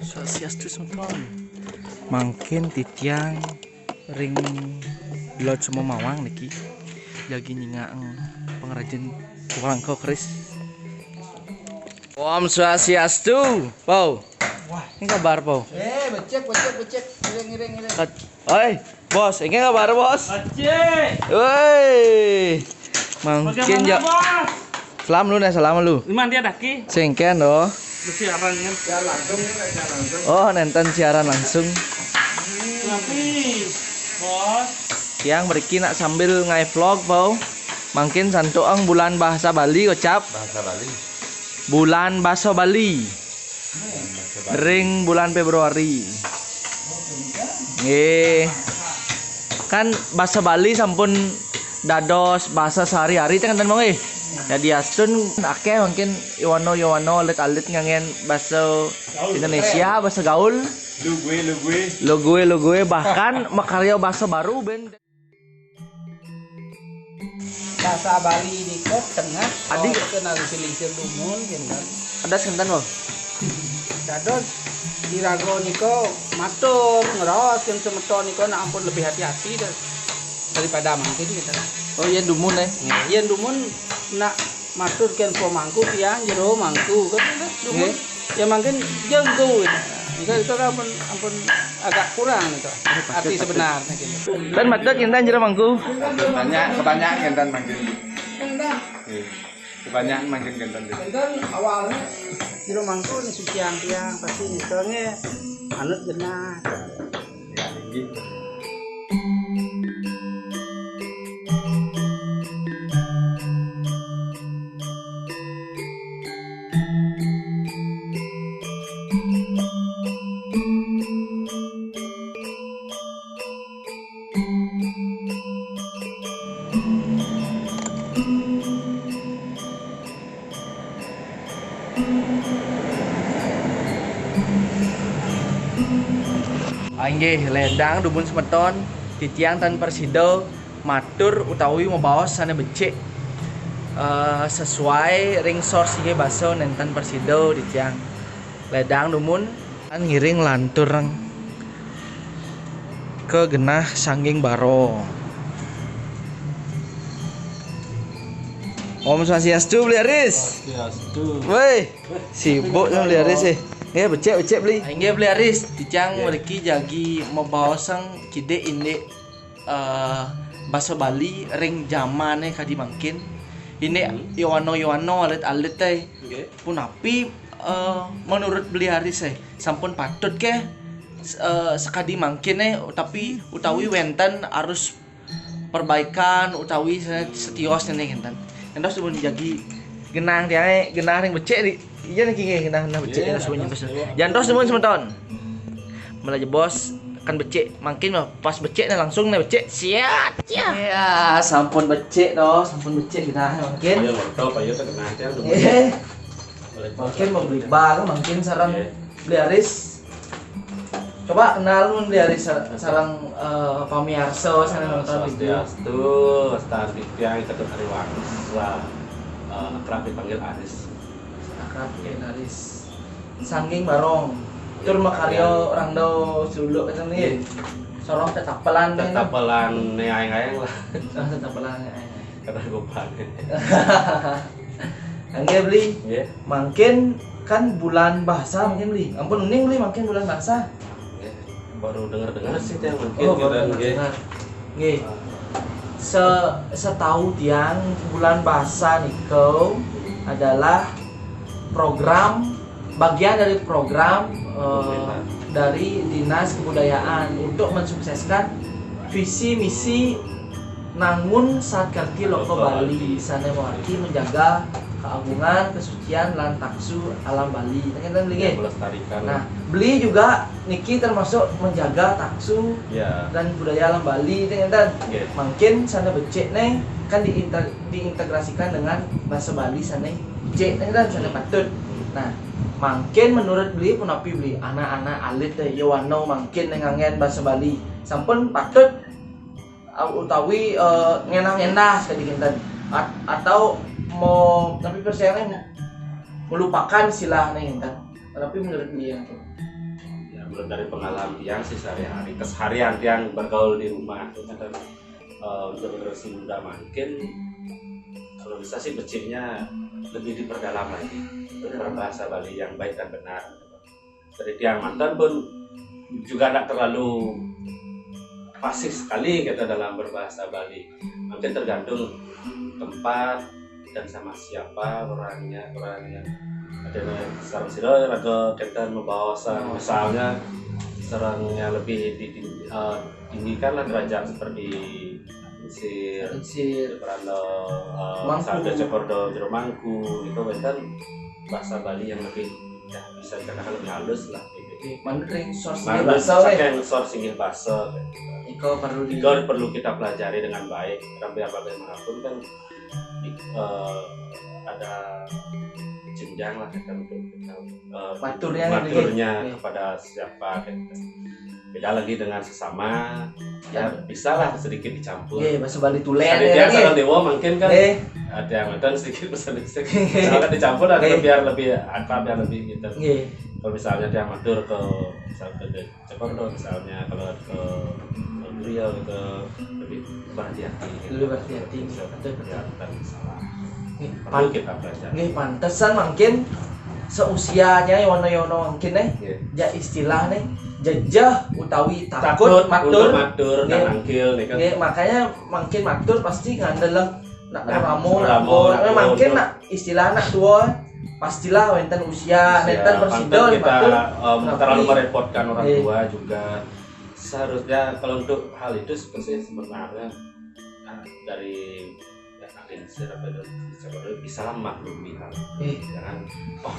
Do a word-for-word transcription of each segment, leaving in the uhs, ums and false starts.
Swastiastu, semeton. Mangkin titiang ring Lod Sumemawang niki jagi nyingakang pangrajin warangka keris. Om Swastiastu, Pau. Wah. Ini kabar, Pau? Eh, becek, becek, becek. Ngiring, ngiring, ngiring. Kat-, oi, Bos, ini kabar, Bos? Becek. Woi. Mangkin bagaimana, ja-, Bos? Salam lu, nah, salam lu. Iman dia daki. Sing kén, doh. Siaran kan. Oh, nénten siaran langsung. Tapi, Bos. Tiang mriki nak sambil nge-vlog, Pau. Mangkin santuang bulan bahasa Bali, kocap. Bahasa Bali. Bulan basa Bali. Ring bulan Februari. Nggih. Kan basa Bali sampun dados basa sehari-hari, ten ngenten, Bang, nggih? Yadiastun akéh mangkin i wana-i wana, alit-alit nganggén basa Indonesia, basa gaul. Lugue, lugue. Lugue, lugue, bahkan makarya basa baru bén. Basa Bali nika tengah. Adi. Kena lingsir-lingsir dumun, kinten. Ada kinten, Bang? Dados iraga nika matur ngraos yen semeton nika nak ampun lebih hati-hati dah daripada mangkin, kinten. Oh, yén dumun, eh? Ya, yén dumun nak matur kén pemangku tiang jero mangku, kan, kinten? Dumun. Nggih. Ya mangkin jengku. Nika itu kan ampun, ampun agak kurang itu. Arti sebenarnya gitu. Kan matur kinten jero mangku. Banyak, kebanyakan kinten mangkin. Nggih. Kebanyakan mangkin kinten. Kinten awalnya jero mangku ini sucian tiang pasti nyusulnya anut genah. Ya, nggih. Ah, inggih, ledang dumun semeton, titiang tan prasida matur utawi mabaos sané becik, eh, sesuai ring source inggih basa nénten prasida titiang. Ledang dumun. Ngiring lantur ring genah Sangging Baro. Om Swastiastu, Beli Aris. Swastiastu. Wéh, sibuk nih Beli Aris, eh. Ya, becik, becik, Beli. Inggih, Beli Aris, titiang mriki jagi mabaosang kidik indik, eh, basa Bali ring jamané kadi mangkin. Indik yowana-yowana, alit-alit, eh. Nggih. Punapi, eh, menurut Beli Aris, eh, sampun patut ké, eh, sakadi mangkin, eh, tapi utawi wénten arus perbaikan utawi se-, setios ngéné kinten. Ngantos dumun jagi genah tiangé, genah ring becik di. Iya niki nggih genah, genah becik. Iya, genah suwun, genah suwun. Jantos dumun semeton. Malah jebos kan becik, mangkin mah pas becik nah langsung nah becik. Siap, ya. Ya, sampun becik to, sampun becik genah mangkin. Ayo, mantap, ayo, tenang, tiang dumun. Nggih. Mangkin mau beli bal, mangkin sareng Beli Aris. Coba kenal mun Beli Aris sar-, sareng, eh, pamiarsa sané nonton video. Swastiastu, Star T V yang ketut hari waktu. Wah, eh, akrab dipanggil Aris. Akrab dipanggil Aris. Sangging Barong. Tur makarya orang do suluk itu nih. Iya. Sorong tetapelan nih. Tetapelan nih aing-aing lah. Sorong tetapelan nih aing-aing. Karena gue panen. Nggih, Beli. Nggih. Mangkin kan bulan bahasa mangkin, Beli. Ampun uning, Beli, mangkin bulan bahasa. Nggih. Baru dengar-dengar sih téh mangkin. Oh, baru dengar-dengar. Nggih. Se-, setahu tiang bulan bahasa niku adalah program, bagian dari program, eh, dari Dinas Kebudayaan untuk mensukseskan visi misi Nangun Satkerthi Loka Bali, sané mawargi menjaga keagungan, kesucian, lan taksu alam Bali. Ngéten, Beli, nggih? Melestarikan. Nah, Beli juga niki termasuk menjaga taksu dan budaya alam Bali, ngéten. Nggih. Mangkin sané becik né kan diinter-, diintegrasikan dengan basa Bali sané becik, ngéten, sané patut. Nah, mangkin menurut Beli punapi, Beli, anak-anak alit té, yowana mangkin né nganggén basa Bali. Sampun patut utawi, eh, ngenah-ngenah sakadi kinten. At- atau mau tapi persiapannya melupakan istilahnya kan. Tapi menurut dia tuh. Ya, menurut dari pengalaman tiang sih sehari-hari, keseharian tiang bergaul di rumah itu kan, eh, untuk generasi muda mungkin kalau bisa sih beciknya lebih diperdalam lagi, berbahasa Bali yang baik dan benar. Dari tiang mantan pun juga tidak terlalu fasih sekali kita dalam berbahasa Bali. Mungkin tergantung tempat dan sama siapa orangnya orangnya ada yang sareng sira raga kenten membawa sareng misalnya sarengnya lebih di, di- eh, tinggikan lah derajat seperti sir Sir. Perando, eh, Mangku. Sabda Cekordo Jero Mangku itu kan bahasa Bali yang lebih ya, bisa dikatakan lebih halus lah gitu. Oke, manut ring source Manut bahasa weh. Saking source inggih bahasa gitu. Iko perlu di Itu perlu kita pelajari dengan baik. Tapi bagaimanapun kan di- eh, ada jenjang lah kita untuk kita eh, Maturnya maturnya gitu. Kepada siapa gitu. Beda lagi dengan sesama ya bisalah sedikit dicampur. Oke, bahasa Bali tulen Tadi ya. dia Kan, salah ya? Dewa mungkin kan Eh, ada yang nonton sedikit pesan sedikit. Misalkan dicampur ada Oke. biar lebih akrab biar lebih gitu. nggih. Kalau misalnya dia matur ke misalnya ke Cekordo misalnya kalau ke Beliau gitu lebih berhati-hati gitu. Lebih berhati-hati, Bisa betul, betul. Ya, dan salah. Nggih, Perlu pan- kita pelajari. Nggih, pantesan mungkin seusianya yono-yono mungkin eh Nggih. ya istilah nih jejeh utawi takut, matur. Matur Nggih. Dan angkil nih kan. Nggih, makanya mungkin matur pasti ngandel lah nak Nah, ramo ramo, nak nak mungkin ramo. Nak istilah nak tua pastilah wenten usia Ya, nenten pantas persido kita matur. em, Tapi- terlalu merepotkan orang Iya. Tua juga. Seharusnya kalau untuk hal itu seperti sebenarnya nah, dari ya, linsir apa itu bisa lah maklumi hal Eh, jangan oh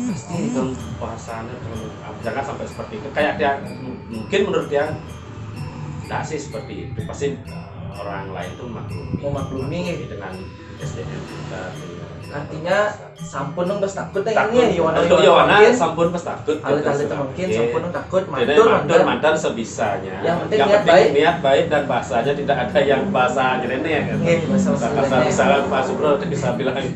pasti itu bahasanya terlalu jangan sampai seperti itu kayak dia mungkin menurut dia tidak sih seperti itu pasti eh, orang lain tuh maklumi Memaklumi. Dengan S D M kita dengan Artinya, sampun dong bes takut ya takut ini ya Yowana untuk Yowana Yowana mungkin sampun pas takut alit-alit gitu. mungkin Oke. Sampun dong takut Jadi matur matur mantan mantan sebisanya. Yang penting niat baik. Niat baik dan bahasanya tidak ada yang bahasa nyeleneh kan. Nggih, bahasa Bahasa kasar nyeleneh. Misalnya Pak Subro itu bisa bilang eh,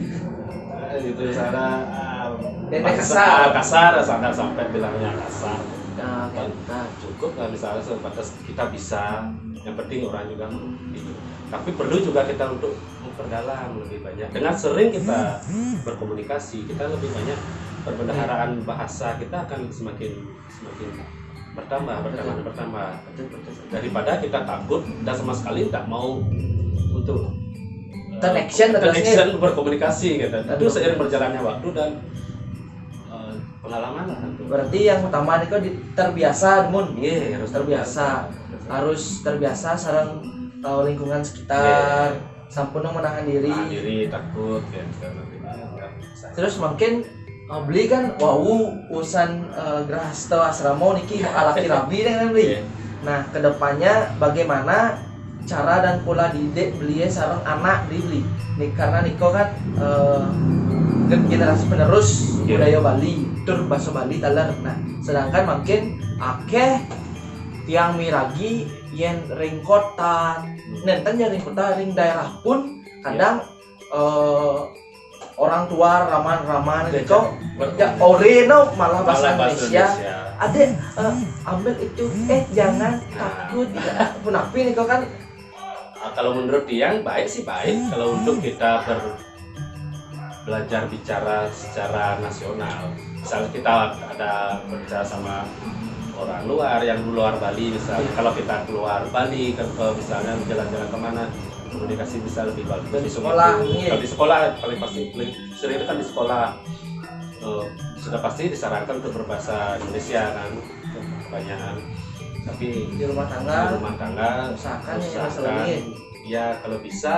gitu misalnya ah, Nyeleneh bahasa kasar. Kasar sampai sampai bilangnya kasar. Nah, oke. Nah, Cukup lah misalnya sebatas kita bisa, yang penting orang juga mengerti. Tapi perlu juga kita untuk memperdalam lebih banyak. Dengan sering kita berkomunikasi, kita lebih banyak perbendaharaan bahasa kita akan semakin semakin bertambah, bertambah, bertambah. betul betul. Daripada kita takut dan sama sekali tidak mau untuk eh, Connection, connection terusnya. Berkomunikasi gitu. Itu Betul. Seiring berjalannya waktu dan eh, pengalaman lah tentu. Berarti yang utama niku di- terbiasa mun. Iya, harus Terbiasa. Harus terbiasa sareng eh, lingkungan sekitar. Sampun dong menahan diri. Nah, diri takut ya segala macam. Enggak bisa. Terus mungkin eh, beli kan wau urusan eh, grahasta asrama niki alaki rabi deh kan beli. Iya. Nah, kedepannya bagaimana cara dan pola didik beli sareng anak di beli. Nih karena niko kan eh, gen- generasi penerus Iya. Budaya Bali, tur bahasa Bali taler. Nah, sedangkan mungkin akeh tiang miragi yen ring kota, nenten ya ring kota, ring daerah pun kadang eh, orang tua raman-raman Iya, gitu betul. Ya ore no malah bahasa Malah bahasa Indonesia. Indonesia. Adek eh, ambil itu eh jangan Nah. Takut ya. Punapi nih kok kan Ah, kalau menurut dia yang baik sih baik kalau untuk kita ber belajar bicara secara nasional. Misalnya kita ada berbicara sama orang luar yang di luar Bali misalnya. Kalau kita keluar Bali ke, ke misalnya jalan-jalan kemana komunikasi bisa lebih bagus. Itu di Sekolah, iya. Kalau di sekolah paling pasti paling sering itu kan di sekolah. Eh, sudah pasti disarankan untuk berbahasa Indonesia kan kebanyakan. Tapi Di rumah di tangga rumah tangga usahakan ya usahakan. masalah ini. Ya kalau bisa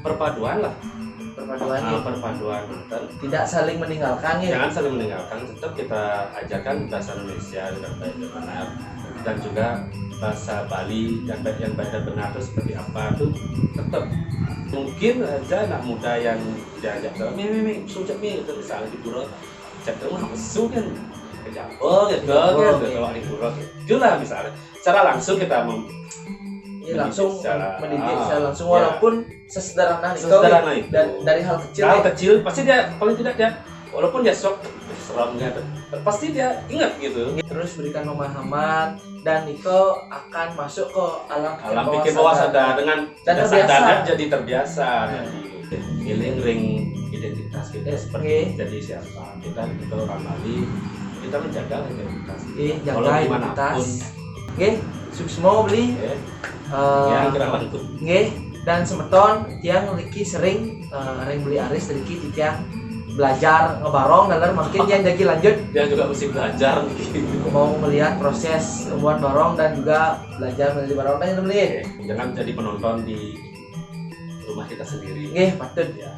perpaduan lah. Perpaduan Ah, ya. Perpaduan nonton. Tidak saling meninggalkan ya. Jangan saling meninggalkan, tetap kita ajarkan bahasa Indonesia dengan baik dan benar dan juga bahasa Bali yang baik yang baik dan benar itu seperti apa tuh tetap mungkin aja anak muda yang diajak sama mi mi mi sujak mi itu misalnya di pura cek rumah mesum kan kejabel gitu Kejabel, kan oke. Bawa di pura itulah misalnya secara langsung kita mem Iya langsung secara- mendidik ah, secara langsung ya. Walaupun Sesederhana itu. Sesederhana itu. Dan dari hal kecil. Hal Ya. Kecil pasti dia, paling tidak dia, walaupun dia shock, serem gitu, pasti dia ingat gitu. Terus berikan pemahaman dan Niko akan masuk ke alam Alam pikir bawah sadar, dengan Dan tidak terbiasa. Sadar jadi terbiasa. Ya. Jadi ngiling ring identitas kita Eh, seperti nggih. Jadi siapa kita, kita orang Bali, kita menjaga identitas. Eh, jaga Walau identitas. Dimanapun. Nggih, suksma Beli. Ya, Eh, yang kira bantu. Nggih, dan semeton tiang niki sering eh, ring Beli Aris niki tiang belajar ngebarong dan mungkin tiang jadi lanjut Dia juga mesti belajar nih. Mau melihat proses membuat barong dan juga belajar menjadi barong dan Beli. Jangan jadi penonton di rumah kita sendiri. Nggih, patut. Ya.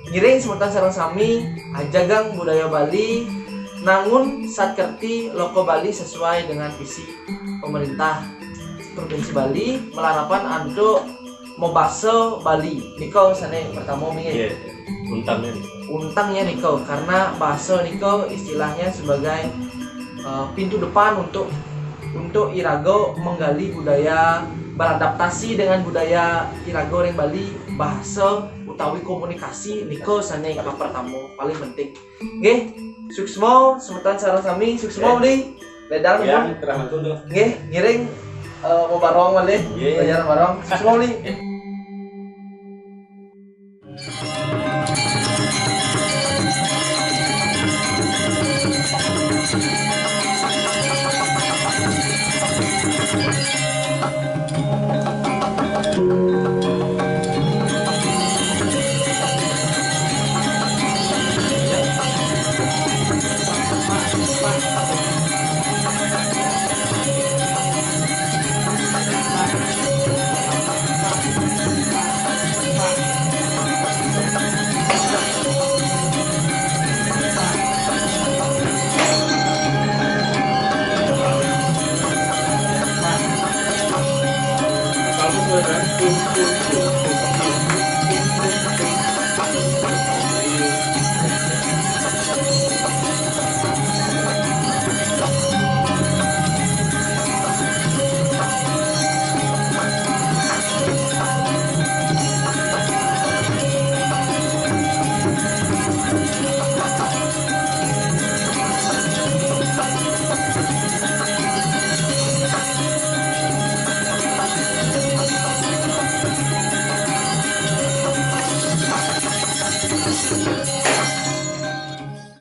Ngiring semeton sareng sami ajagang budaya Bali nangun satkerti loko Bali sesuai dengan visi pemerintah Provinsi Bali melarapan antuk mobasa Bali. Niko sane pertama minggu. Iya. Untangnya nih. Untangnya niko karena bahasa niko istilahnya sebagai eh, pintu depan untuk untuk irago menggali budaya beradaptasi dengan budaya irago ring Bali bahasa utawi komunikasi niko sane pertama paling penting. Nggih, suksma semeton sareng sami, suksma Nggih. Beli. Ledang Ya, pun. Kerah Bantul tuh. Nggih, ngiring eh, mau barong malih. Nggih. Belajar barong. Suksma Beli.